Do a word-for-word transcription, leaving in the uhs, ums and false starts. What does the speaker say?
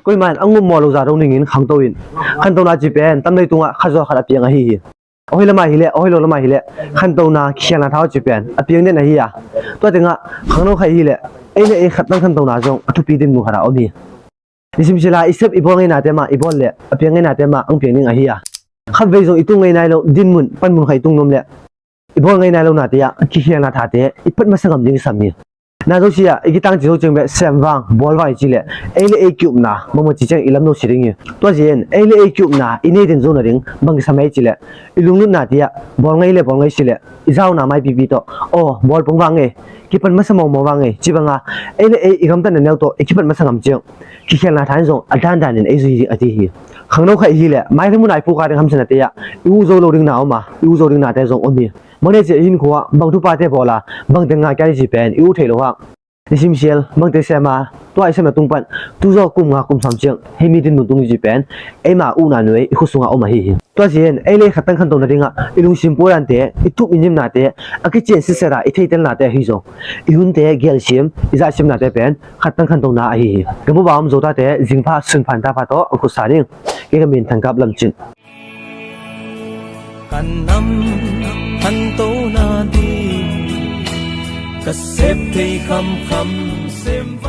Koiman a ngum maw lo za dong ningin khangto in. Khantona ci pen tam leitungah khat zaw khat a piang ahi hi. A hoih lamah hileh, a hoih lo lamah hileh, khantona kikhialna tha aw ci pen a piang den ahi a. Tua tengah khangno khat hileh, ei le ei khat tang khantona zong a thupi dinmun khat a om hi. Nisim sila i sep i bawl ngeinate mah i bawl le a piang ngeinate mah ang piang ding ahi a. Khatvei zong i tung ngei nai lo dinmun panmun khat i tung nuam le i bawl ngei nai lo nate ah kikhialna thate i phat masa ngam ding i sam hi. Na zosia i kitang ci zo ciang beh sem vang bawl vang i ci le ei le ei ki-upna mamaw ci ciang i lam no si ding hi. Tua zin ei le ei ki-upna i nei den zo nading bang kisam ei ci le i lunglutna tiah bawl ngei le bawl ngei si le i zauna maipipi tawh aw bawl pong vang ei kipan masa mawmaw vang ei ci banga ei le ei i gamtatna neu tawh i kipan masa ngam ciang kikhialna tha in zong a dandan in ei zui ding a ti hi. Khangno khat i hi le mai le mun a i puka ding hamsatna te ah i uh zo lo ding na om a i uh zo ding nate zong om hi. Mangnecia i hinkhua bang thupate bawl a bangte ngah kia i ci pen i uh thei lo hang nisim sial bangte sem a tua i semna tung pan tuzaw kum nga kum sam ciang himi dinmun tung i ci pen eima uhna nuai i khut sungah om ahi hi. Tua zin ei le ei khat tang khanto nadingah i lungsim puadante i tup i nimnate a kician sitset a i theitelnate ahi zong i hunte gelsim i zahsimnate pen khat tang khantona ahi hi. Ka buba om zotate zingpha sunphan tapa tawh ang khutsa ding. Kei ka min Thangkap Lamcin. Ka nam khantona ding ka sep thei khamkham sem